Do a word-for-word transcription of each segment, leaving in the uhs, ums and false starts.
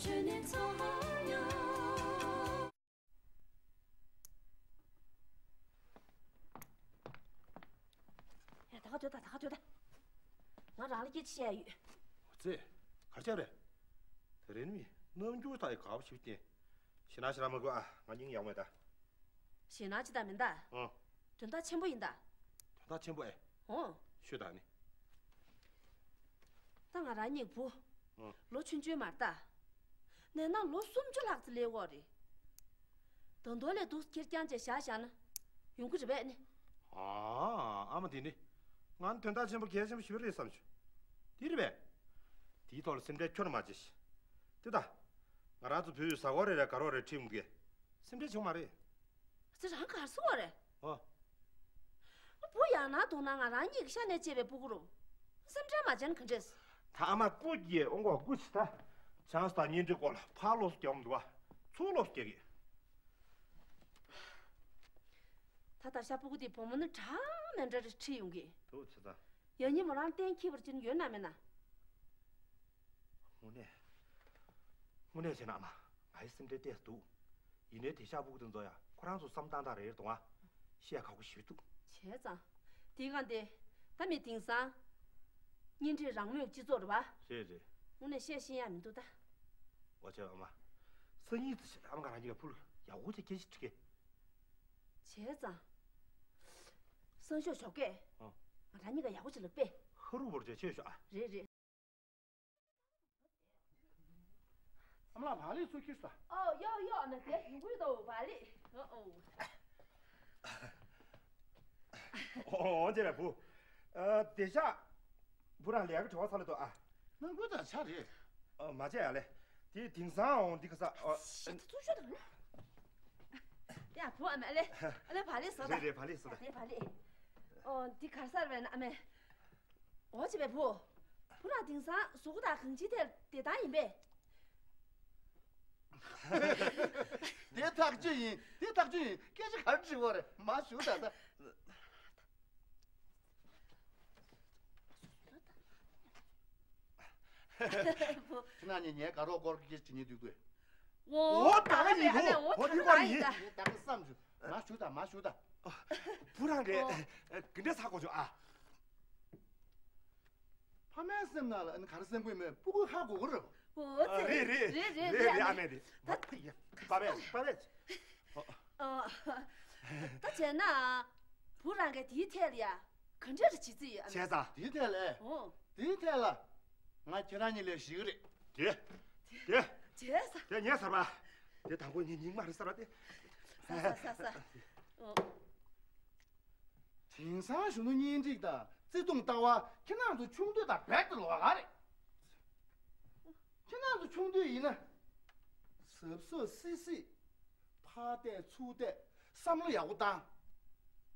ཡ། ད་ག་སྡོད་ད། ད་ག་སྡོད་ད། ང་རང་ལ་སྐད་ཆ་བཤད་ཡ་ཡོད། འོ་ཙི། ག་རེ་བྱས་རེད། དེ་རིང་མི་རྣམ་འགྱུར་དག་ཡི་ག་བ་ཞིག་བསྟན། ཞེད་སྣང་ཞེ་དྲག་མ་དགོས་ཨ། ང་སྙིང་ཡག་མེད་ད། ཞེད་སྣང་ཅི་ད་མིན་ད། ཨང་། དོན་དག་ཆེན་པོ་ཡིན་ད། དོན་དག་ཆེན་པོ་ཨེ། ཨོ། ཤོད་ད་ནི། ད་ང་རང་གཉིས་བུ། ཨང་། ལོ་ཆུང་ཆུང་མ་རེད་ད། ནས་ན་ལོ་སུམ་ཅུ་ལྷག་ཙམ་སླེབས་ཡོད་རེད། ད་དུང་ལས་འདུག་ཁེར་རྐྱང་བྱས་བཞག་བཞག་ན་ཡོང་གི་རེད་པས་ནི། ཨ། ཨ་མ་དེ་ནི། ང་ནི་དོན་དག་ཆེན་པོ་གལ་ཆེན་པོ་ཞིག་རེད་བསམ་བྱུང་། དེ་རེད་པས། དེའི་ཐོག་ལ་སེམས་ཁྲལ་ཁྱོན་ནས་མ་བྱེད་ཤིག་དེ་ད། ང་རང་ཚོ་བུས་གཟའ་འཁོར་རེ་རེ་དགའ་རོགས་རེ་ཁྲིད་ཡོང་གི། སེམས་ཁྲལ་བྱུང་མ་རེད། ཚེ་རང་གར་སོང་བ་རེད། ཨོ། བུ་ཡང་ན་དུང་ན་ང་རང་ཉིད་ཀྱི་ཤ་ནས་སྐྱེས་པའི་སྤུ་གུ་རུ། སེམས་ཁྲལ་མ་བྱས་ན་ག་འདྲས། ད་ཨ་མ་སྤུ་གུ་ཡིས་ཨོང་གོ་སྐུ་ཆི་ད། ཆང་ས་དང་གཉེན་སྒྲིག་སྐོར་ལ་ཕར་སློབ་གསོ་རྒྱག་མི་འདུག་བ། ཚུར་སློབ་གསོ་རྒྱག་གི། ད་ད་ཤ་སྤུ་གུ་དེ་བུ་མོ་ནི་གྲངས་མེད་འདྲ་རེ་ཁྲིད་ཡོང་གི། དུ་ཆི་ད། ཡང་སྙིང་མོ་རང་གཏན་འཁེལ་བར་བྱེད་ནི་ཡོད་ན་མེད་ན། དངོས་གནས། དངོས་གནས་བྱས་ན་ཨ་མ། ང་ཡི་སེམས་ཁྲལ་ཏོག་ཙམ་འདུག་ཡིན་ནའི་དེ་ཤ་སྤུ་གུ་དེ་ཚོ་ཡ་ཁོ་རང་ཚོ་བསམ་སྟངས་དང་རེ་རེ་འདུག་ཨ། བཤད་ཁག་པོ་ཞིག་འདུག་བྱས་ཙང་། དེའི་སྒང་དེ། ད་མི་དེང་སང་། གཉེན་སྒྲིག་རང་མོས་སྤྱི་ཚོགས་རེད་པ། རེད་རེད། དངོས་གནས་བཤད་ཤེས་ཡ་མི་འདུག་ད། འོ་བྱས་ཨ་མ། སང་ཉིན་དེ་ཨ་མ་ང་རང་གཉིས་ཀ་བུ་ལ་ཡག་པོ་བྱས་སྐད་ཆ་དྲིས་གི། བྱས་ཙང་། སང་ཞོགས་ཞོགས་ཀས། ཨ། ང་རང་གཉིས་ཀ་ཡག་པོ་ཅིག་ལབ་པས། ཧ་རུ་བོར་བྱས་ཆེ་ཤོག་ཨ། རེད་རེད། ཨ་མ་ལགས། བག་ལེབ་ཚུར་ཁྱེར་ཤོག་ཨོ། ཡོ་ཡོ། ཨ་ན་དེ་ཡོང་གི་འདུག་བག་ལེབ། ཨོ་ཨོ། ཨོ་ཨོ། ཅེ་ར་བུ། ཨ། དེ་ཤག་བུ་རང་ལས་ཀ་བྲེལ་བ་ཚ་ལ་འདུག་ཨ། ནང་ཁུལ་དང་ཆ་རེད། ཨ། མ་བྱས་ཡ་ལེ། དེ་དེང་སང་འོང་འདི་ག་ས། ཨ། ཤི་ད་ཚུར་ཤོག་དང་། ཡ་བུ། ཨ་མ་ལེ། ཨ་ལེ་བག་ལེབ་ཟ་ད། རེད་རེད། བག་ལེབ་ཟ་ད། དེ་བག་ལེབ། ཨོ་འདི་ག་ས་རེད་ན་ཨ་མ། འོ་བྱས་པས་བུ། བུ་རང་དེང་སང་གཟུགས་པོ་དང་གང་ཅིའི་ཐད་བདེ་ཐང་ཡིན་པས། དེ་ཐག་ཆོད་ཡིན། དེ་ཐག་ཆོད་ཡིན། སྐད་ཆ་ག་རེ་དྲི་བ་རེད། མ་ཞུ་ད་ད། བུ། ཁྱེད་རང་གཉིས་ངའི་དགའ་རོགས་སྐོར་གྱི་སྐད་ཆ་དྲི་ཉེན་འདུག་གས། འོ། ད་ག་ཡིན། འོ་འདི་སྐོར་ཡིན། ངས་ད་ག་བསམ་བྱུང་། མ་ཞུ་ད། མ་ཞུ་ད། བུ་རང་གིས་འདི་འདྲ་ཚ་གོ་ཆོག་ཨ། ཕ་མའི་སེམས་ནང་ལ་ཨ་ནི་ག་རེ་སེམས་ཁུར་མེད། སྤུ་གུ་ཧ་གོ་གི་རེད། འོ་ཙི། རེད་རེད། རེད་རེད། རེད་རེད། ཨ་མ་མས་རེད། ད། པ་པས། པ་པས། ཨ། ད་བྱས་ན། བུ་རང་གིས་དེའི་ཐད་ལ་ཡ་ག་འདྲ་རེ་བྱེད་རྩིས་ཡོད་ཨ་མ། བྱས་ཙང་། དེའི་ཐད་ལ། འོ། དེའི་ཐད་ལ། ང་ཁྱེད་རང་གཉིས་ལས་ཞིག་རེད། དེ། དེ། བྱས་ཙང་། དེ་ངས་ཟེར་བ། དེ་དང་པོ་ངའི་སྙིང་མ་རེད་ཟེར་བ་དེ། ཟ་ཟ་ཟ་ཟ། འོ། དེང་སང་གཞོན་ནུ་གཉེན་སྒྲིག་དང་བརྩེ་དུང་ལྟ་བ་ཁྱེད་རང་ཚོ་ཆུང་དུས་དང་རྦད་དེ་ལོགས་ཀ་རེད། ཁྱེད་རང་ཚོ་ཆུང་དུས་ཡིན་ན། གཟབ་གཟབ་སིག་སིག་ཕར་བལྟས་ཚུར་བལྟས། བསམ་བློ་ཡག་པོ་བཏང་།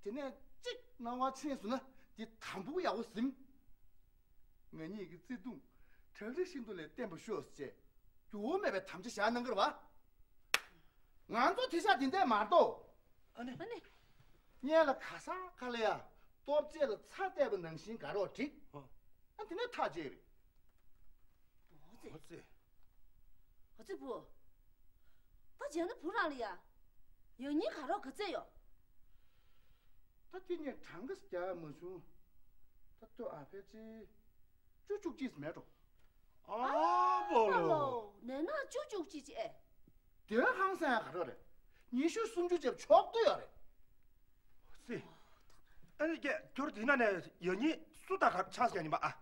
དེ་ནས་གཅིག་སྣང་བ་ཕྱིན་སོང་ན་དེ་དམ་པོ་ཡག་པོ་ཟིན། ང་གཉིས་ཀྱི་བརྩེ་དུང་བྲག་རི་བཞིན་དུ་ལས་བརྟན་པར་ཤོག་ཅེས་འགྱུར་བ་མེད་པའི་དམ་བཅའ་བཞག་གནང་གི་རེད་བ། ང་ཚོ་དེ་ཤག་དེ་འདྲས་མ་གཏོགས། ཨ་ནི། ཨ་ནི། སྔོན་ལ་ག་ས་ག་ལ་ཡ་ལྟོ་ཆས་ལ་ཚྭ་བལྟས་པ་ནང་བཞིན་དགའ་རོགས་འགྲིག་ཨ། ཨ་དེ་ནས་ཐག་བཅད་རེད། འོ་ཙི། འོ་ཙི། འོ་ཙི་བུ། ད་བྱས་ན་བུ་རང་ལ་ཡ། ཡང་སྙིང་དགའ་རོགས་ག་ཚད་ཡོད། ད་དེ་ངས་གྲངས་ཀ་རྒྱག་མ་བྱུང་། ད་ལྟོས་ཨ་ཕལ་ཆེར། བཅུ་བཅུ་གཅིག་མེད་འགྲོ། ཨ་པོ་ལོ། ནས་ན་བཅུ་བཅུ་གཅིག་ཅེ། དེ་ཧང་སང་ཡ་ག་རེ་རེད། ཉི་ཤུ་སུམ་ཅུ་ཅེབ་ཆོག་ཏུ་ཡོད་རེད། སི། ཨ་ནི་ཀྱེ་ཁྱོད་དེ་ན་ནས་ཡང་སྙིང་སུ་ད་ག་ཆང་ས་ཡ་ཉི་མ་ཨ།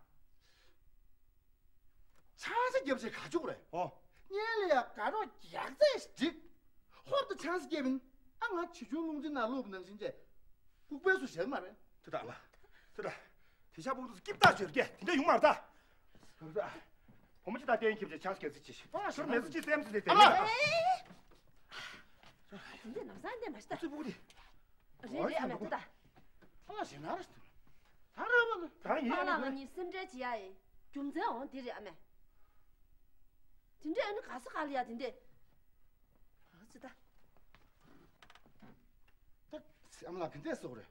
ཆང་ས་རྒྱབ་ཆེ་ག་ཅུག་རེད། ཨོ། སྔོན་ལ་ཡ་དགའ་རོགས་རྒྱག་ཚད་ཞིག་འགྲིག་ཧོབ་ཏུ་ཆང་ས་རྒྱབ་ཡིན། ཨ་ང་ཆེ་ཆུང་རླུང་འཛིན་ནང་བླུགས་ནང་བཞིན་བྱས། ལྐུགས་པའི་སུ་བཞག་མ་རེད། དེ་དག་མ། དེ་དག་དེ་ཤ་བུ་དུ་སྐྱིབས་ད་ཞོར་གྱི་དེ་འདྲ་ཡོང་མ་རེད་ད། བུ་མོ་ཅི་ད་བརྟན་ཁྱིམ་གྱི་ཆང་སྐྱེ་ཚིག་ཅི་ཞིག་ཨ་ཞོར་མེ་ཟི་ཅི་སེམས་སི་དེ་དེ་ཨ་ཡིན་ད། དེ་འདྲ་ནམ་སང་འདི་མ་ཤི་ད། ཚི་བུ་དེ། རེད་རེད། ཨ་མ་དེ་ད། ཨ་ཞེ་ན་རེད། ད་རེད་བ་ལ། ད་ཡིན། ཨ་ལ་ང་གཉིས་སེམས་ཁྲལ་བྱེད་ཡ་ཡི་རྒྱུ་མཚན་འོང་དེ་རེད་ཨ་མ། དེ་འདྲ་ཨ་ནི་ག་ས་ག་ལ་ཡ་དེ་འདྲ། ཨ་ཙི་ད། ད་ཨ་མ་ལགས་དེ་འདྲས་སོགས་རེད།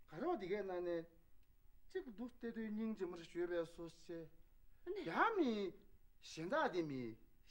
ག་རེ་བ་དེ་གའི་ནང་ནས་གཅིག་འདུག་བལྟས་དུས་སྙིང་རྗེ་མོ་ཞུས་པའི་སོ་ཞེས། ཡང་མི་གཞན་དག་དེ་མི་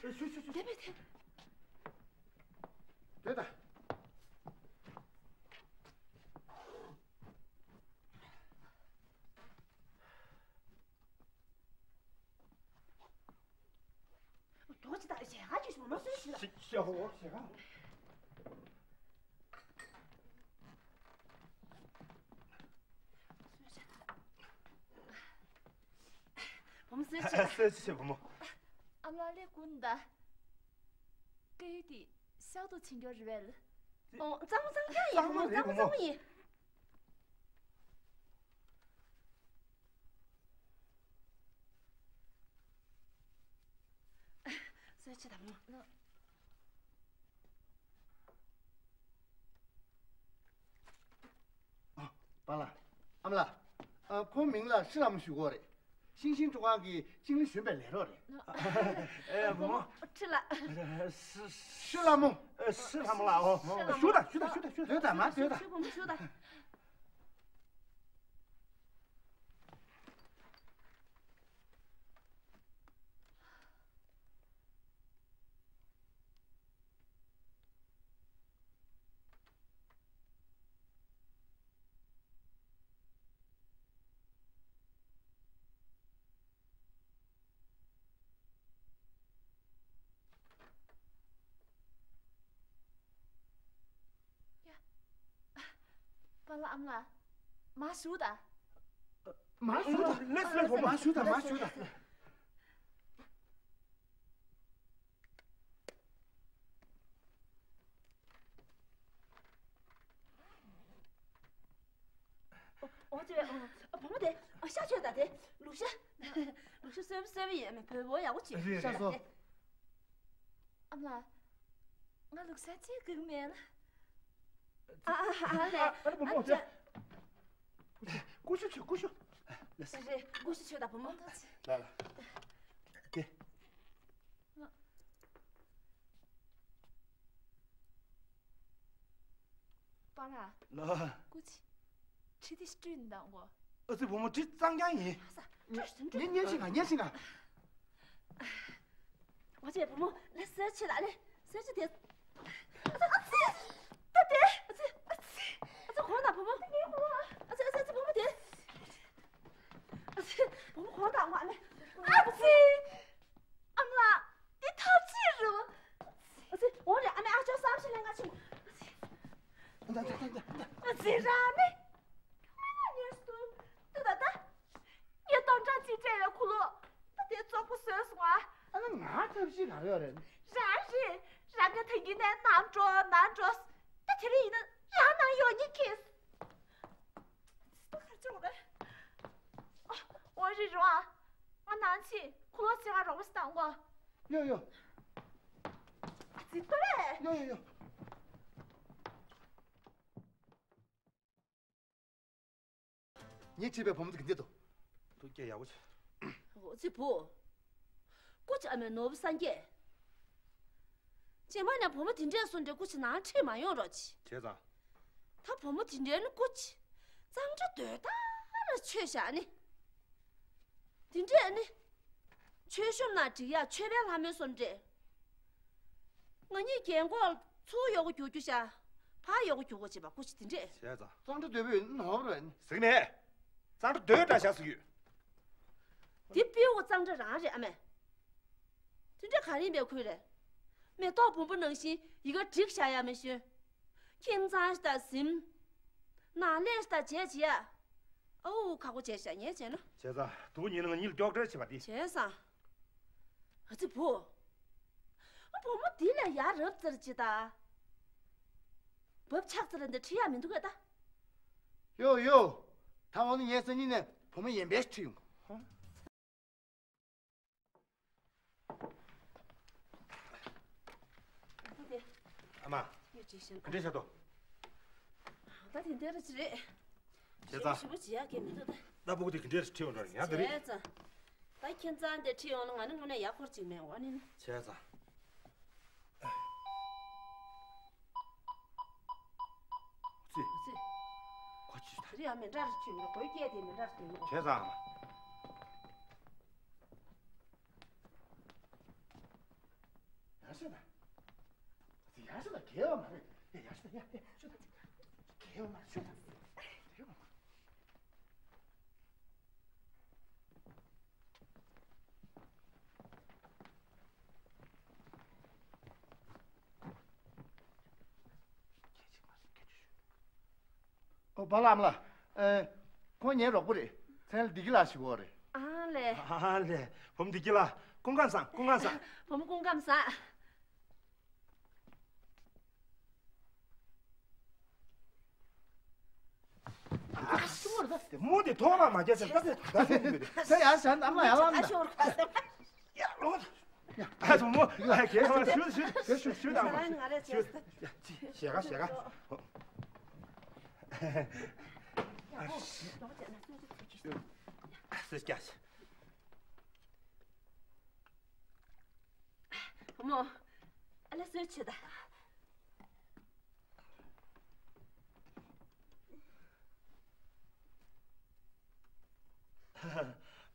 ཤུ་ཤུ་ཤུ། དེ་མེད་དེ། དེ་ད། དོ་ཅི་ད་ཞལ་ཁ་ཅིག་ཞོ་མ་སོན་ཞིག་ལ། ཞེ་ཞེ་ཧོ་ཞེ་ཁ། བུ་མོ་སོན་ཞིག་ལ། སོན་ཞིག་བུ་མོ། ཨ་མ་ལེ་ཀུན་ད། སྐད་ཡིག་དེ་གཤག་ཏུ་ཕྱིན་འགྱུར་རེད་བས། ཨོ་གཙང་མ་གཙང་རྐྱང་ཡིན། གཙང་མ་རེད་བུ་མོ། གཙང་མ་གཙང་མ་ཡིན། སོས་ཆེ་དང་མོ། ཨ། པཱ་ལགས། ཨ་མ་ལགས། ཨ། ཁོང་མིང་ལ་ཧྲི་ལྷ་མོ་ཞུ་གོ་རེད། ཤིང་ཤིང་ཀྲུང་ཁང་གི་ཅིང་ལི་གཞོན་པའི་ལས་རོགས་རེད། ཨེ་བུ་མོ། ཁྲི་ལ། ཧྲི་ལྷ་མོ། ཨེ་ཧྲི་ལྷ་མོ་ལགས། ཨོ། ཧྲི་ལྷ་མོ། ཞུ་དང་ཞུ་དང་ཞུ་དང་ཞུ་དང་། སྡོད་དང་མ་སྡོད་དང་། ཞུ་བུ་མོ་ཞུ་དང་། ཡ། པཱ་ལགས་ཨ་མ་ལགས། མ་ཞུ་ད། མ་ཞུ་ད། ལེས་ལེས་བུ་མོ། མ་ཞུ་ད་མ་ཞུ་ད། ཨོ་ཙི། ཨ། བུ་མོ་དེ། ཨ། ཤ་མཆོད་ད་དེ། ལུག་ཤ། ལུག་ཤ་སོས་སོས་པ་ཡོད་མེད་བོད་པོ་ཡག་པོ་བྱེད། རེད་ཤ་རེད། སོ། ཨ་མ་ལགས། ང་ལུག་ཤ་ཅིག་སྒུག་མེད་ལ། ཨ་ཨ་ཨ་ལེ། ཨ་ལེ་བུ་མོ། ཨ་ཅག་ཀུ་ཤུ་མཆོད་ཀུ་ཤུ། ལགས་སོ། རེད་རེད། ཀུ་ཤུ་མཆོད་ད་བུ་མོ། ལགས་ལགས། དེ། པཱ་ལགས། ལགས། སྐུ་མཁྱེན། གྲི་དེ་བཀྲུས་ནས་གཏོང་གོ། ཨ་ཙི་བུ་མོ། གྲི་གཙང་རྐྱང་ཡིན། ཨ་ས། བཀྲུས་སོང་། བཀྲུས། ཉན་ཉན་ཤིང་ང་ཉན་ཤིང་ང་། ཨ་ཙི་བུ་མོ། ལགས་སོ། ཆེ་ལགས་ལགས་སོ། ཆེ་དེ། ཨ་ཙི་ཨ་ཙི། ད་དེ། ཨ་ཙི་ཨ་ཙི། ཨ་ཙི་གོང་ན་བུ་མོ། ཨ་ཙི་ཨ་ཙི་བུ་མོ་དེ། ཨ་ཙི་བུ་མོ་གོང་ན་ང་ཨ་མ། ཨ་ཙི། ཨ་མ་ལགས། འདི་ཐབས་ཅི་རེད། ཨ་ཙི། འོ་རེད། ཨ་མ། ཨ་ཅོ་བསམ་ཤེས་ལས་ང་ཆུང་། ཨ་ཙི། དེ་རང་ནི། ཨ་ངས་སུ། ཏུ་ད་ད། ངས་སྟོང་ཕྲག་གཅིག་སྤྲད་ཡོད་ཁུ་ལུ། ད་དེ་བཙོག་པོ་བཟོས་སོང་ཨ། ཨ་ན་ང་ཐབས་ཤེས་ག་རེ་ཡོད་རེད། རང་རེད། རང་གི་ཐང་གི་ནས་ནང་འགྲོ་ནང་འགྲོ། ད་དེ་རིང་ཡིན་ན་རང་ནང་ཡོང་ཉིན་ཁེས། ད་ག་ཅུང་རེད། ཨ། འོ་རི་རོ་ཨ། ང་ནང་ཕྱིན་ཁུ་ལུ་ཅིག་ང་རོགས་པ་ཞིག་གཏང་གོ། ཡོ་ཡོ། ཨ་ཙི་ཏོ་རེད། ཡོ་ཡོ་ཡོ། ངས་བྲིས་པའི་བུ་མོ་དེ་ག་འདྲ་འདུག་ཐུགས་རྗེ་ཡག་པོ་བྱས། འོ་ཙི་བུ། སྐུ་ཅི་ཨ་མའི་ནོར་བུ་སངས་རྒྱས། རྗེས་མ་ནས་བུ་མོ་དེ་འདྲས་སོང་འདྲས་སྐུ་ཅི་ནང་ཁྲིད་མ་ཡོང་རོགས་གྱིས། བྱས་ཙང་། ད་བུ་མོ་དེ་འདྲས་ནི་སྐུ་ཅི། གཙང་སྦྲ་སྡོད་ད་ལ་ཆོས་བཞག་ནི། དེ་འདྲས་ནི། ཆོས་ཤོམ་ན་འགྲིག་ཡ་ཆོས་པའི་ལྷ་མོའི་སོར་འདྲས། ང་གཉིས་རྒན་གོག་ཚུར་ཡོག་གོ་རྒྱུག་རྒྱུ་ཤ། ཕར་ཡོག་གོ་རྒྱུག་གོ་བྱེད་པ་སྐུ་ཅི་དེ་འདྲས། བྱས་ཙང་། གཙང་སྦྲ་སྡོད་པའི་ནོར་བུ་རེད། ཟིག་ནས། གཙང་སྦྲ་སྡོད་འདྲ་བཞག་ཟིག་ཡོད། འདི་པིའུ་གཙང་སྦྲ་རང་རེད་ཨ་མས། དེ་འདྲས་ག་རེ་ཡིན་པའི་ཁུལ་རེད། མེ་ཏོག་བུམ་པ་ནང་བཞིན་ཡི་ག་བསྒྲིགས་བཞག་ཡ་མི་ཤོད། ཁྱིམ་ཚང་ཞིག་དང་གཟིམ། ནང་ལས་ཞིག་དང་བྱས་བྱེད་ཡ། ཨོ་ཁག་པོ་བྱས་བཞག་ངས་བྱས་ན། བྱས་ཙང་དུ་ཉིན་ང་གཉིས་ལ་སྐྱོག་བྲལ་བྱེད་པ་འདི། བྱས་ཙང་། ཨ་ཙི་བུ། ཨ་བུ་མོ་འདི་ལས་ཡ་རབ་ཙར་ཅི་ད། བབ་ཆགས་ཙར་འདི་ཁྲིད་ཡ་མི་འདུག་གས་ད། ཡོ་ཡོ། ད་འོ་ནི་ངས་སང་ཉིན་ནས་བུ་མོ་ཡན་པས་ཁྲིད་ཡོང་། ཨ་མ། ཡོད་ཅེས་ཤིང་། ག་འདྲས་བྱ་དོ། ད་དེ་འདྲ་ཅི་རེད། བྱས་ཙང་། ཞིབ་པོ་བྱེད་ཡག་གི་མི་འདུག་ད། ད་ཕྲུ་གུ་དེ་ག་འདྲས་ཁྲིད་ཡོང་འགྲོ་ཡང་ད་རེད། བྱས་ཙང་། ད་ཁྱིམ་ཚང་དེ་ཁྲིད་ཡོང་ན་ང་ནི་དངོས་གནས་ཡག་སྐོར་ཅིག་མེད་འོ་ནི་ནི། བྱས་ཙང་། ཙི། ཙི། ཁོ་ཅི་ད། རི་ཡ་མི་འདྲ་རུ་ཁྲིད་ཡོང་ན་གོས་སྐྱེས་དེ་མི་འདྲ་རུ་དེ་ཡོང་། བྱས་ཙང་། ཡར་ཤོད་ན། ཡར་ཤོད་ན་གལ་བ་མ་རེད། ཡར་ཤོད་ན་ཡར་ཤོད་ན། གལ་བ་མ་རེད་ཤོད་ན། གལ་བ་མ་རེད། ཨོ་བ་ལ་ཨ་མ་ལགས། ཨེ། ཁོང་ངའི་རོགས་པོ་རེད། མཚན་ལ་བདེ་སྐྱིད་ལགས་ཞེས་པ་རེད། ཨ་ལས། ཨ་ལས། བུ་མོ་བདེ་སྐྱིད་ལགས། སྐུ་ཁམས་བཟང་། སྐུ་ཁམས་བཟང་། བུ་མོ་སྐུ་ཁམས་བཟང་། ཨ་ཤི་མོ་རེད་ད། དེ་མོ་དེ་ཐོག་མ་མ་རྒྱག་ཚེ་ད་དེ་ད་དེ་ཡོད་རེད། ད་ཡར་བཞག་ཨ་མ་ཡར་ལངས་ད། ཡ་ལོ། ཨ་ཚོ་མོ། ཨ་གེ་མ་ཞུ་ཞུ་ཞུ་ཞུ་ཞུ་དང་མ་ཞུ། ཞེ་ག་ཞེ་ག་ཨ་སི་ཀྱ་སི། བུ་མོ། ཨ་ལ་སོད་ཆུ་ད།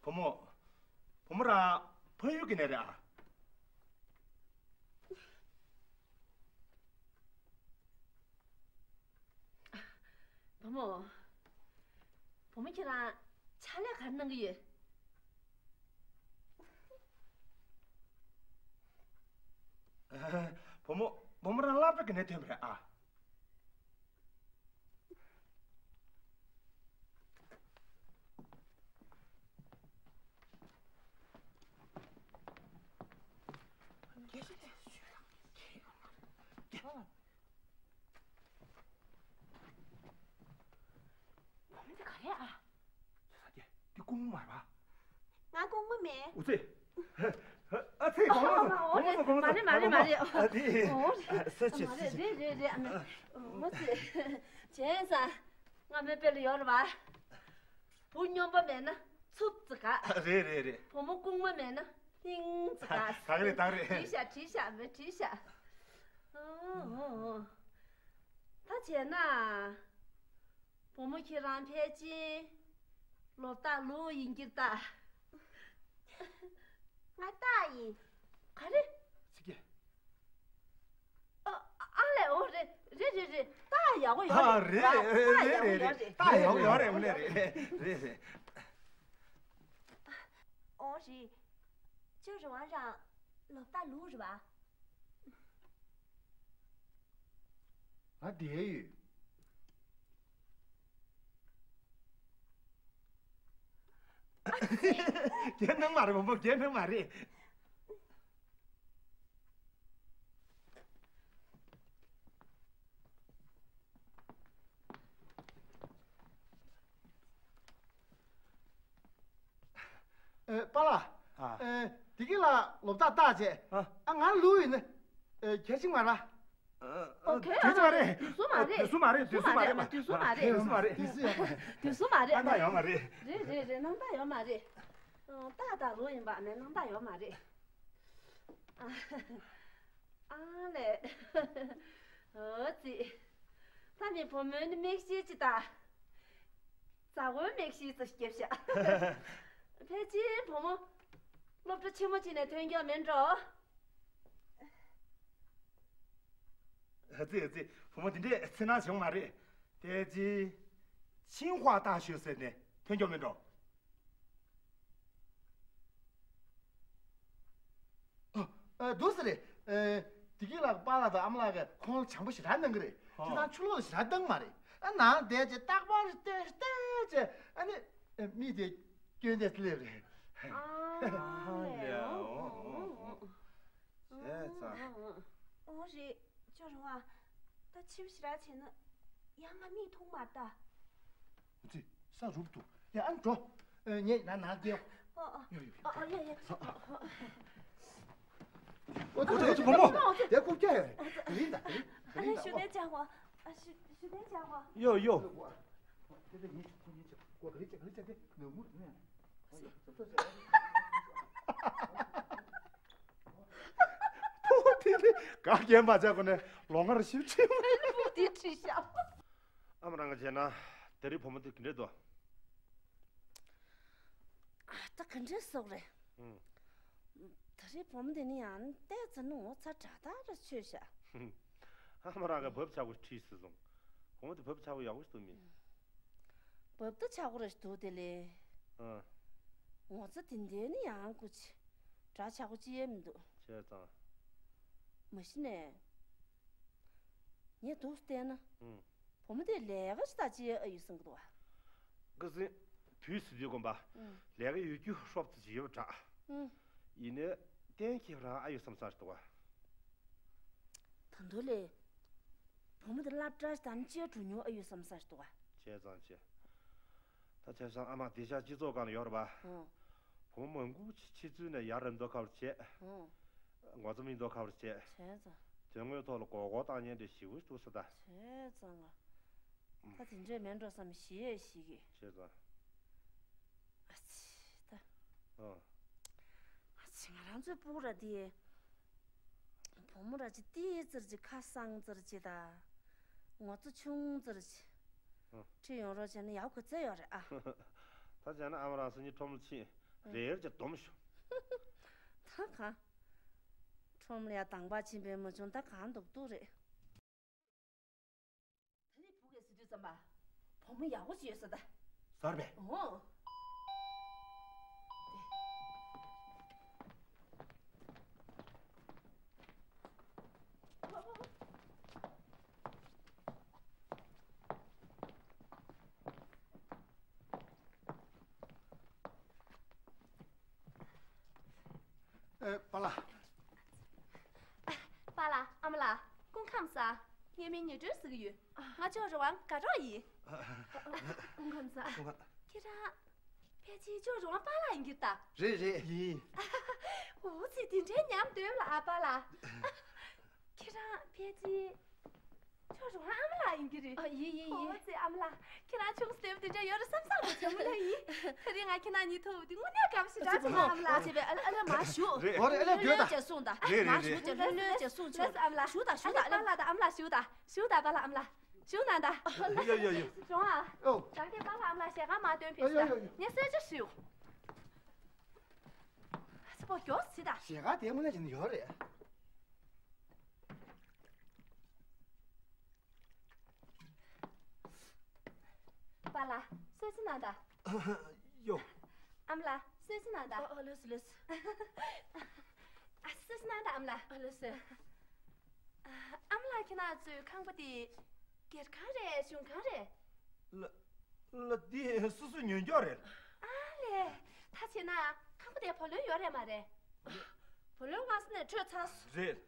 བུ་མོ། བུ་མོ་རང་ཕ་ཡུལ་གྱི་ནས་རེད་ཨ། བུ་མོ། བུ་མོ་ཁྱེད་རང་ཕྱག་ལས་ག་རེ་གནང་གི་ཡོད། བུ་མོ། བུ་མོ་རང་སློབ་གྲྭ་གི་ནས་ཐོན་པ་རེད་ཨ། འདི་སྐུ་ངོ་མ་རེད་པ། ང་སྐུ་ངོ་མིན། འུ་ཚེ། ཨ་ཚེ་གོང་མ་ཚོ་གོང་མ་ཚོ་གོང་མ་ཚོ། མ་རེད་མ་རེད་མ་རེད། ཨ་དེ། ཨོ་རེད། ཨ་སེ་ཆེ་མ་རེད་སེ་ཆེ། རེད་རེད་རེད། ཨ་མ། འོ་ཚེ། བྱས་ཙང་། ང་མོའི་དཔེ་ལ་ཡོད་རེད་པ། བུ་སྨྱོན་པ་མེད་ན་ཚུབ་ཙི་ག། རེད་རེད་རེད། བུ་མོ་སྐུ་ངོ་མ་མེད་ན་ལྷིང་ཙི་ག། ད་ག་རེད་ད་ག་རེད། བྲིས་ཤག་བྲིས་ཤག་མོས་བྲིས་ཤག། ཨོ་ཨོ་ཨོ། ད་བྱས་ན། བུ་མོ་ཁྱེད་རང་ཕལ་ཆེར་ལོ་རྟགས་ལོ་ཡིན་གྱི་རེད་ད། ང་རྟགས་ཡིན། ག་རེ། ཚིག་གེ། ཨ་ཨ་ལས་འོ་རེད་རེད་རེད་རེད། རྟགས་ཡག་པོ་ཡོད་ཨ་རེད། རེད་རེད་རེད་རེད། རྟགས་ཡག་པོ་ཡོད་རེད། རྟགས་ཡག་པོ་ཡོད་རེད། དངོས་གནས་རེད། རེད་རེད། འོ་རེད། ཁྱོད་རང་རང་ལོ་རྟགས་ལོ་རེད་པ། ང་བསྡད་ཡོད། རྒྱན་སྣང་མ་རེད། བུ་མོ་རྒྱན་སྣང་མ་རེད། ཨེ། པཱ་ལགས། ཨ། ཨེ། བདེ་སྐྱིད་ལགས་ལོ་རྟགས་བཏགས་བྱས། ཨ། ཨ། ང་ལུས་ཡིན་ན། ཨེ། གལ་ཆེན་མ་རེད། ཨ། ཨ། དུས་ཚོད་མ་རེད། དུས་ཚོད་མ་རེད། དུས་ཚོད་མ་རེད། དུས་ཚོད་མ་རེད། དུས་ཚོད་མ་རེད། དུས་ཚོད་མ་རེད། དུས་ཚོད་མ་རེད། སྣང་དག་ཡོད་མ་རེད། རེད་རེད་རེད། སྣང་དག་ཡོད་མ་རེད། ཨ། ཏག་ཏག་ལོ་ཡིན་པ་ནས་སྣང་དག་ཡོད་མ་རེད། ཨ། ཨ་ལས། འོ་ཙི། ད་ནི་བུ་མོ་ནི་མིག་ཤེལ་ཅིག་ད། ཛ་འོ་མིག་ཤེལ་ཙི་སྐྱེབ་ཤག་ཕལ་ཆེར་བུ་མོ་སློབ་གྲྭ་ཆེན་མོ་ཅིག་ནས་ཐོན་རྒྱུ་མིན་འགྲོ། ཨ་ཙི་ཨ་ཙི། བུ་མོ་དེ་འདྲས་འཚེར་སྣང་བྱུང་མ་རེད། ཕལ་ཆེར་ཆིང་ཧྭ་大学ཟེར་ནས་ཐོན་རྒྱུ་མིན་འགྲོ། ཨ། ཨ། འདུག་སེ་རེད། ཨ། བདེ་སྐྱིད་ལགས་པཱ་ལགས་དང་ཨ་མ་ལགས་ཀྱིས་ཁོང་ལ་བྱམས་པོ་ཞེ་དྲག་གནང་གི་རེད། ཧོ། ཁྱེད་རང་ཕྱི་ལོགས་ལ་ཞེ་དྲག་བཏང་མ་རེད། ཨ། ནང་བསྡད་བྱས་རྟག་པར་བལྟས་བལྟས་བྱས། ཨ་ནི། ཨ། མི་དེ་སྐྱོན་དེ་སླེབས་རེད། ཨ་ལས། ཨོ་ཨོ་ཨོ། བྱས་ཙང་། ཨོ་རེད། ཅོ་རུ་བ། ད་ཕྱི་ཞེ་དྲག་བྱས་ན་ཡང་ང་མིག་མཐོང་མ་ད། འུ་ཙི། ས་རུབ་འདུག་ཡ། ཨ་ནི་འགྲོ། ཨ། ངས་ན་ན་སྐྱེལ། ཨོ་ཨོ། ཡོ་ཡོ། ཨོ་ཨོ། ཡ་ཡ། ཨོ་ཙི། ཨོ་ཙི། བུ་མོ། དེ་རྐུབ་བཀྱག་ཡོད་རེད། དེ་རིང་ད། དེ་རིང་། དེ་རིང་ད། ཞུ་ལན་བྱ་བ། ཨ། ཞུ་ཞུ་ལན་བྱ་བ། ཡོ་ཡོ། དེ་དེ་ཉིན་ཉིན་གོ་ག་རེ་བྱེད་ག་རེ་བྱེད་དེ་ནུ་མུར་ནས། ཕོ་བ་དེ་ལས་ག་རྒྱན་པ་ཆགས་གོ་ནས་ལོ་ངར་ཞིབ་ཕྲ་མ། ཕོ་དེ་ཁྲིད་ཤག་ཨ་མ་རང་ག་བྱས་ན་དེ་རིང་བུ་མོ་དེ་ག་འདྲས་འདུག་ཨ། ད་ག་འདྲས་སོག་རེད། ཨང་། དེ་རིང་བུ་མོ་དེ་ནི་ཡང་བལྟས་ཚར་ན་ངོ་ཚ་དྲག་དྲག་ར་ཆོད་ཤག་ཨ་མ་རང་ག་བབ་ཆགས་པོ་ཁྲིད་སྲིད་སོང་། བུ་མོ་དེ་བབ་ཆགས་པོ་ཡག་པོ་ཞིག་འདུག་མིན། བབ་ད་ཆགས་པོ་ར་ཞིག་འདུག་དེ་ལས། ཨང་། ངོ་ཚ་དེ་འདྲས་ནི་ཡང་སྐུ་ཆེ། དྲག་ཆགས་པོ་ཅི་ཡས་མི་འདུག་བྱས་ཙང་། མ་གཞི་ནས། ངས་འདུག་བལྟས་ན། ཨང་། བུ་མོ་དེ་ལས་ཀ་ཞིག་ད་ཅི་ཡས་ཨ་ཡོད་བསམ་གི་འདུག་བ། ཁ་སང་དུས་སུ་དུས་དགོན་པ། ཨང་། ལས་ཀ་ཡོད་རྒྱུ་ཧྲོབ་ཙམ་ཅིག་ཡོད་པ་འདྲ། ཨང་། ཡིན་ནའི་གཏན་འཁེལ་རང་ཨ་ཡོད་བསམ་ས་ཞིག་འདུག་བ། ད་འདུག་ལས། བུ་མོ་དེ་སློབ་གྲྭ་ཞིག་ད་ནི་ཅི་ཡས་འགྲོ་མྱོང་ཨ་ཡོད་བསམ་ས་ཞིག་འདུག་བ། བྱས་ཙང་བྱས། ད་བྱས་ཙང་ཨ་མ་དེ་ཤག་སྤྱི་ཚོགས་སྒང་ལ་ཡོད་རེད་པ། ཨང་། བུ་མོ་མང་པོ་ཕྱི་ཚུལ་ནས་ཡར་ར་མདོ་ཁ་བར་བྱས། ཨང་། ངོ་ཚ་མི་མདོ་ཁ་བར་བྱས། བྱས་ཙང་། དོན་དངོས་ཐོག་ལ་མགོ་སྐོར་བཏང་མཁན་དེ་ཞེ་པོ་འདུག་ས་ད། བྱས་ཙང་ང་། ད་དེ་འདྲས་མེད་འགྲོ་བསམ་ཞེ་ཞེ་གི། བྱས་ཙང་། ཨ་ཙི་ད། ཨང་། ཨ་ཙི། ང་རང་ཚོའི་སྤུ་གུ་ར་དེ། བུ་མོ་ར་ཅིག་ཏིས་ཙིར་ཅིག་ཁ་སང་ཙིར་ཅིག་ད། ངོ་ཚ་ཆུང་ཙིར་ཅིག་ཨ། ཁྲིད་ཡོང་རོགས་བྱས་ན་ཡག་ག་ཚད་ཡོད་རེད་ཨ། ད་བྱས་ན་ཨ་མ་རང་སང་ཉིན་ཁྲོམ་ལ་ཕྱིན། ཨ། རེ་ཡར་གྱི་སྡོམ་ཤོག་ད་གང་། ཁྲོམ་ལ་ཡ་དང་པ་ཕྱིན་པས་མ་བྱུང་ད་གང་འདུག་འདུག་རེད། ད་ནི་བུ་གས་ཟེར་དུས་ཙམ་པ། བུ་མོ་ཡག་པོ་ཞིག་ཡོད་ས་ད། གསར་པས། ཨོ། ཨེ། པཱ་ལགས། པཱ་ལགས། ཨ་མ་ལགས། སྐུ་ཁམས་བཟང་། ངའི་མིང་ཉི་སྒྲོན་ཟེར་གྱི་ཡོད། ང་ཅོག་རི་དབང་དགའ་གྲོགས་ཡིན། སྐུ་ཁམས་བཟང་། ཁྱེད་རང་། ཕལ་ཆེར་ཅོག་རི་དབང་པཱ་ལགས་ཡིན་གྱི་རེད་ད། རེད་རེད། ཡིན། འུ་ཚོས་དེ་འདྲའི་ཉམས་འདོན་ལ་ཨ་པཱ་ལགས། ཁྱེད་རང་ཕལ་ཆེར། ཅོག་རི་དབང་ཨ་མ་ལགས་ཡིན་གྱི་རེད། ཨ། ཡིན་ཡིན་ཡིན། འོ་ཙི། ཨ་མ་ལགས། ཁྱེད་རང་ཆུང་ཙེ་དེ་འདྲ་ཡོད་རེད་བསམ་བསམ་གྱི། བྱ་མོ་ལགས་ཡིན། དེ་རིང་ང་ཁྱེད་རང་གཉིས་ཐུག་པ་དེ་དངོས་གནས་དགའ་པོ་ཞེ་དྲག་བྱུང་། ཨ་མ་ལགས། ཨ་ཙི། བས་ཨ་ལ་ཨ་ལ་མ་ཞུ། འོ་རེད། ཨ་ལ་ལྷོད་ལྷོད་ད། ཅིག་གསུངས་ད། རེད་རེད་མ་རེད། ཞུ་ཅིག་ལྷོད་ལྷོད་ཅིག་གསུངས་ཆོག་ཨ་ལ། ཞུ་ད་ཞུ་ད། ཨ་ལ། པཱ་ལགས་དང་ཨ་མ་ལགས་ཞུ་ད། ཞུ་ད་པཱ་ལགས་ཨ་མ་ལགས། ཞུ་ན་ད། ཡོ་ཡོ་ཡོ། རོང་ཨ། ཨོ། རང་གིས་པཱ་ལགས་ཨ་མ་ལགས་ཞལ་ཁ་མ་སྟོན་ཕེབས་ཤིག་ཡོ་ཡོ་ཡོ། ངས་གསོལ་ཇ་ཞུ། ཨ་ཙི། པོ་མགྱོགས་ཟེར་ད། ཞལ་ཁ་དེ་དངོས་གནས་བྱས་ན་ཡོད་རེད། པཱ་ལགས་གསོལ་ཇ་གནང་དང་། ཡོ། ཨ་མ་ལགས་གསོལ་ཇ་གནང་དང་། ཨ། ཨ། ལགས་སོ་ལགས་སོ། ཨ། གསོལ་ཇ་གནང་དང་ཨ་མ་ལགས། ཨ། ལགས་སོ། ཨ་མ་ལགས་ཁྱེད་རང་ཚོའི་ཁང་པ་དེ་སྒེར་ཁང་རེད་གཞུང་ཁང་རེད། ལ། ལ། འདི་སོ་སོས་ཉོས་རྒྱུ་རེད། ཨ་ལས། ད་ ད་བྱས་ན་ཁང་པ་དེར་བུ་ལོན་ཡོད་རེད་མ་རེད། བུ་ལོན་སྔ་ས་ནས་འཕྲོད་ཚར་སོང་། རེད།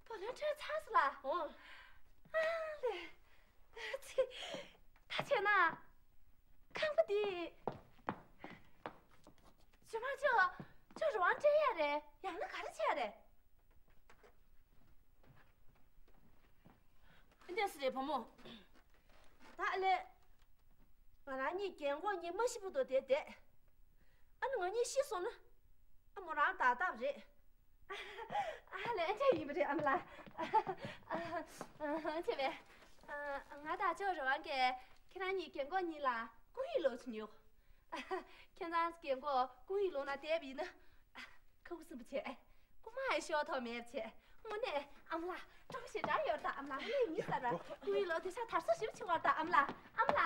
བུ་ལོན་འཕྲོད་ཚར་སོང་ལ། ཨོ། ཨ་ལས། ཚེ། ད་བྱས་ན། ཁང་པ་འདི། ཇོ་མ་ཇོ། ཇོ་རང་སྤྲད་ཡ་རེད། ཡང་ན་ག་རེ་བྱས་རེད། འདི་འདྲ་ཞིག་རེད་བུ་མོ། ད་ཨ་ལས། ང་རང་གཉིས་རྒན་གོག་གཉིས་མ་ཤི་བར་དུ་དེར་བསྡད། ཨ་ནི་ང་གཉིས་ཤི་སོང་ན། ཨ་མོ་རང་བདག་བདག་རེད། ཨ་ལས། འདྲ་ཡིན་པ་རེད་ཨ་མ་ལགས། ཨ་ཨ་ཨ་ཅེ་བས། ཨ་ང་དང་ཇོ་རང་གིས་ཁྱེད་རང་གཉིས་རྒན་གོག་གཉིས་ལ་སྐུ་ཡིག་ལོག་ཅིག་ཉོ། ཁྱེད་རང་རྒན་གོག་སྐུ་ཡིག་ལོག་ན་བསྡད་པ་ཡིན་ན། ཁ་ཁུ་སིམ་པོ་བྱས། རྐུ་མ་ཡི་ཤོག་ཐོག་མེད་པ་བྱས། དངོས་གནས་ཨ་མ་ལགས་སྤྲོ་པོ་ཞེ་དྲག་ཡོད་ད། ཨ་མ་ལགས་དངོས་གནས་ཡིན་ས་ར། སྐུ་ཡིག་ལོག་དེ་ཤ་དར་སོ་ཞིབ་ཆེ་བར་ད་ཨ་མ་ལགས། ཨ་མ་ལགས།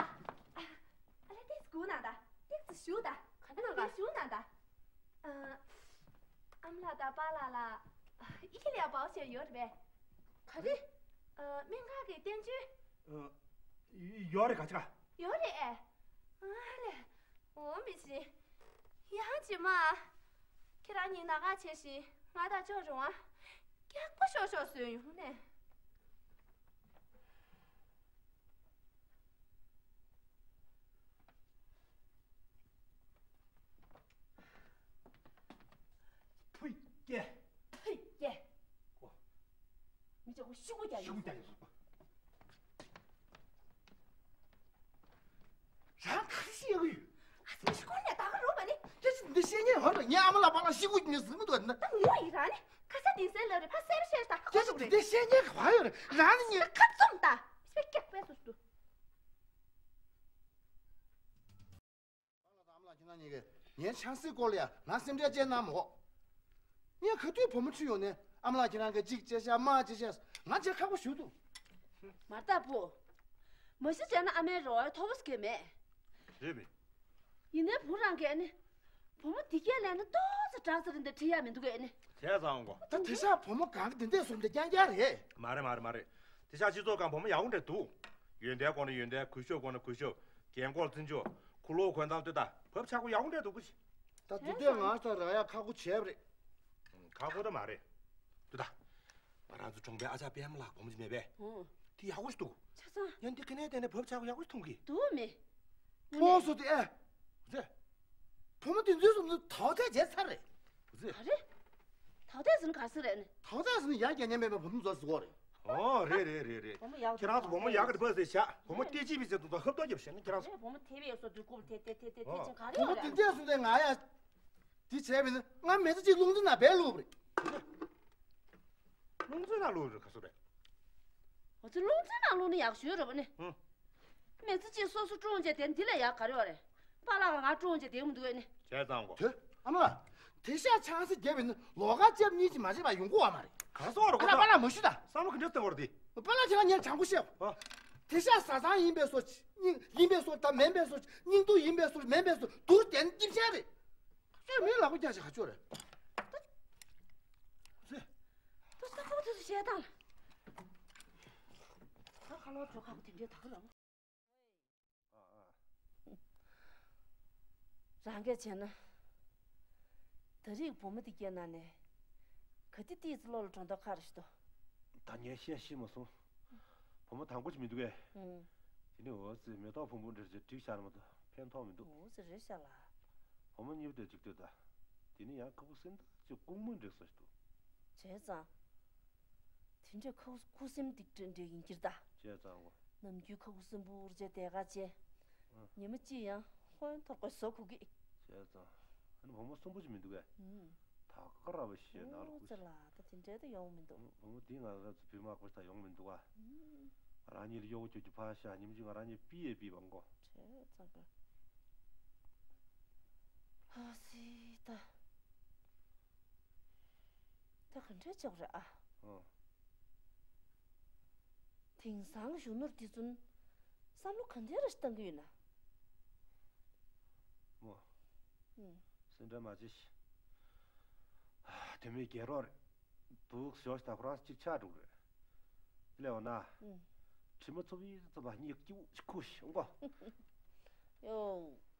ཨ་ལས་ཏིས་སྒུག་ན་ད། ཏིས་བཞུགས་ད། ག་ནས་ལ། བཞུགས་ན་ད། ཨ་ཨ་མ་ལགས་དང་པཱ་ལགས་ལ་ཨི་ལས་བའོ་ཆེ་ཡོད་རེད་པས། ག་རེ། ཨ་སྨན་ཁང་གི་བསྟན་བཅོས། ཨ་ཡོད་རེད་ག་ཅི་ག་ཡོད་རེད་ཨེ། ཨ་ལས། འོ་མི་ཤེས། ཡང་ཅི་མ། ཁྱེད་རང་གཉིས་ན་ག་བྱས་ཤིང་ང་དང་ཅོ་རུང་བ། སྐྱག་པ་ཤོག་ཤོག་བཟོས་ཡོང་ནས། ཕུད་སྐྱེ། ཕུད་སྐྱེ། ཨོ། མི་ཅོག་ཤུ་གུ་རྒྱག་ཤུ་གུ་རྒྱག་ཡོད་སོང་། རང་ག་རེ་བཤད་གི་ཡོད། ཨ་ཙི་ཤི་ཁོ་ནས་ད་ག་རུ་བ་ནི། དེ་ཅི་འདི་བཤད་ཉན་ཧོན་ལ་ངའི་ཨ་མ་ལགས་པ་ལ་ཤི་གུ་ཉོས་ཟིན་མི་འདུག་ན། ད་ངོ་ཡི་རང་ནི་ཁ་ས་དེང་སང་ལབ་རེད་ཕ་སེ་བ་བཤད་ད་ཁ་ཁོ་ཟུག་རེད། དེ་བཤད་ཉན་ག་བ་ཡོད་རེད་རང་ནི་ངའི་ཁ་བཙུམ་ད་ཤི་སྐྱག་པས་སུ་སུ། ཨ་མ་ལགས་ཁྱེད་རང་གཉིས་ཀས་ངའི་ཆང་སའི་སྐོར་ལ་ཡང་ང་སེམས་ཁྲལ་བྱེད་གནང་མོ། ངས་ག་དུས་བུ་མོ་ཁྲིད་ཡོང་ནས་ཨ་མ་ལགས་ཁྱེད་རང་གིས་གཅིག་བྱས་ཤག་མ་བྱས་ཤག་ང་བྱས་ཁག་པོ་ཞུ་འདུག་མ་ལྟ་བུ། མ་གཞི་བྱས་ན་ཨ་མའི་རོགས་མཐོ་པོ་ཟེར་མཁན་མེད། རེད་པས། ཡིན་ནའི་བུ་རང་གིས་ནི། བུ་མོ་འདི་གས་ལས་ན་ཏོག་ཙམ་དྲག་ཙམ་རེད་འདི་ཁྲིད་ཡ་མི་འདུག་གས་ནི། བྱས་ཙང་གོ། ད་དེ་ཤག་བུ་མོ་གང་གི་འདི་འདྲས་སོང་འདི་རྐྱང་རྐྱང་རེད། མ་རེད་མ་རེད་མ་རེད། དེ་ཤག་སྤྱི་ཚོགས་སྒང་བུ་མོ་ཡག་པོ་འདྲ་འདུག་ཡོན་ཏན་སྐོར་ན་ཡོན་ཏན། གུས་ཞབས་སྐོར་ན་གུས་ཞབས། རྒན་འཁོགས་བརྩི་འཇོག་གུ་ལོག་གོན་སྟངས་ལྟོས་ད། བབ་ཆགས་པོ་ཡག་པོ་འདྲ་འདུག་གོ་ཤི། ད་དེ་དུས་ང་ཚོ་རག་ཡ་ཁག་པོ་བྱས་པ་རེད། ཁག་པོ་ད་མ་རེད། ལྟོས་ད། ང་རང་ཚོ་གྲོང་པའི་ཨ་ཅག་པད་མ་ལགས་བུ་མོ་ཅིག་མེད་པས། ཨོ། དེ་ཡག་པོ་ཞིག་འདུག་ཆ་ཚང་། ཡང་འདི་ག་ནས་བལྟས་ནས་བབ་ཆགས་པོ་ཡག་པོ་ཞིག་མཐོང་གི། འདུག་མེད། ཕོ་སོ་དེ་ཨེ། ཟེ། བུ་མོ་དེ་ཚོའི་སོ་ནི་ཐོག་ཐད་བྱས་ཚར་རེད། ཟེ། ག་རེ། ཐོག་ཐད་ཟེར་ན་ག་ཟེར་རེད་ནི། ཐོག་ཐད་ཟེར་ན་ཡར་རྒྱ་ཉན་མེད་པའི་བུ་མོ་ཚོ་ཟེར་གོ་རེད། ཨོ་རེད་རེད་རེད་རེད། བུ་མོ་ཡག་ཁྱེད་རང་ཚོ་བུ་མོ་ཡག་གི་བུ་ཟེར་བྱ། བུ་མོ་ཏི་ཅི་བི་ཟེར་དུ་ད་ཧབ་ཏོ་རྒྱབ་བྱས་ན་ཁྱེད་རང་ཚོ། རེད་བུ་མོ་དེ་བས་སོ་དུས་ཀུབ་དེ་དེ་དེ་དེ་དེ་ཨོ། ཅན་ག་རེ་བུ་མོ་ཡོད་དེ་རེད། འདྲས་སོང་དེ་ང་ཡ། དེ་བྱས་པས་ན་ང་མི་ཚེ་གཅིག་རླུང་འཕྲིན་ནང་སྦས་ལུགས་རེད། རླུང་འཕྲིན་ནང་བླུགས་རེད་ག་སུ་རེད། འོ་ཙི་རླུང་འཕྲིན་ནང་བླུགས་ན་ཡག་ཤོས་རེད་པ་ནི། ཧུམ། མི་ཚེ་གཅིག་སོ་སོ་བཀྲོངས་བྱས་དེ་འདི་ལས་ཡག་ག་རེ་ཡོད་རེད། པཱ་ལགས་ང་བཀྲོངས་བྱས་དེ་མི་འདུག་ཨེ་ནི། བྱས་ཙང་གོ། དེ་ཨ་མ་ལགས། དེ་ཤག་ཆང་ས་བརྒྱབ་པས་ན་ལོགས་ཀ་ལྕེབ་གཉིས་ཀྱིས་མ་བྱས་པ་ཡོང་གི་ཡོད་མ་རེད། ག་སོག་རོ་ཁོ་ཚོ། པཱ་ལགས་མ་ཞུ་ད། བསམ་བློ་ག་འདྲ་བཏང་བ་རེད་དེ། པཱ་ལགས་ཁྱེད་རང་ངས་དྲང་པོ་བཤད། ཨ། དེ་ཤག་བཟའ་ཚང་ཡིན་པའི་སོ་སྙིང་ཡིན་པའི་སོ་ད་མིན་པའི་སོ་སྙིང་སྡུག་ཡིན་པའི་སོ་མིན་པའི་སོ་སྡུག་དེ་ནི་སྐྱིད་ཤག་རེད། ཁྱོད་མིའི་ལག་པ་རྒྱག་ཅིག་ག་ཆོད་རེད། ད་ད་ཁ་བ་དེ་ཚོ་བཤད་སྟངས། ད་ཁ་ལོ་བྲོ་ཁག་པོ་དེ་འདྲའི་ད་ག་རང་། རང་གིས་བྱས་ན། ད་རེས་བུ་མོ་དེ་སྐྱེས་ན་ནས། ག་དེ་ཏིས་བློ་ལ་འགྲོ་མདོག་ཁ་ར་ཞིག་འདུག་ད་ངས་བཤད་ཤེས་མ་སོང་། བུ་མོ་དང་པོ་ཅིག་མི་འདུག་གས། ཨང་། དེ་ནས་འོ་ཙི་མེ་ཏོག་ཕུང་པོ་འདྲ་ཅིག་བསྒྲིགས་བཞག་ན་མ་གཏོགས་ཕན་ཐོགས་མི་འདུག་འོ་ཙི་རེད་ཤག་ལ། བུ་མོ་གཉིས་པོ་དེ་ཅིག་ལྟོས་ད། དེ་ནས་ཡང་ཁ་ཁུ་སིམ་ད་ཅིག་ལྐུགས་མ་འགྲིག་ས་ཞིག་འདུག་བྱས་ཙང་། དེ་འདྲའི་ཁ་ཁུ་སིམ་སྡིག་འདྲ་འདྲ་ཡིན་གྱིར་ད། བྱས་ཙང་གོ། ནམ་རྒྱུན་ཁ་ཁུ་སིམ་པོ་རེ་བྱས་བསྡད་ག་བྱས། ཨ། ཉི་མ་གཅིག་ཡང་ཧོན་ཐོར་གོ་བཟོ་གོ་གི། བྱས་ཙང་། ཨ་ནི་བུ་མོ་གསོན་པོ་ཅིག་མི་འདུག་གས། ཨུམ། ད་ག་ར་བ་ཤེས་ན་ལ་ཨོ་ཁུ་ཙི་ལ་ད་དེ་འདྲའི་ད་ཡོང་མི་འདུག་བུ་མོ་འདི་ང་རང་ཚོ་བུད་མེད་ཁོ་ད་ཡོང་མི་འདུག་ཨ། ཨུམ། ང་རང་གཉིས་ལ་གཡོ་སྒྱུ་རྒྱུ་ཕར་བཞག་ཉིན་གཅིག་ང་རང་གཉིས་པི་ཡེ་པི་བ་མགོ། བྱས་ཙང་ག་ཨ་སི་ད། ད་ག་འདྲས་ཆགས་རེད་ཨ། ཨོ། དེང་སང་གཞོན་ནུར་འདི་ཚོ་བསམ་བློ་ག་འདྲས་ར་ཞིག་བཏང་གི་ཡོད་ན། མོ། ཨུམ། སེམས་ཁྲལ་མ་བྱེད་ཤིག་ཨ། དེ་མིན་རྒྱལ་རོགས་རེད། འདུག་ཞོགས་ཤིག་ད་ཁོ་རང་གཅིག་ཆགས་འགྲོ་གི་རེད། དེ་ལས་འོ་ན། ཨུམ། དྲི་མ་ཚོ་བའི་ཚོ་བ་གཉིས་སྐྱིད་པོ་ཞིག་ཁུ་ཞིག་འོང་གོ། ཡོ།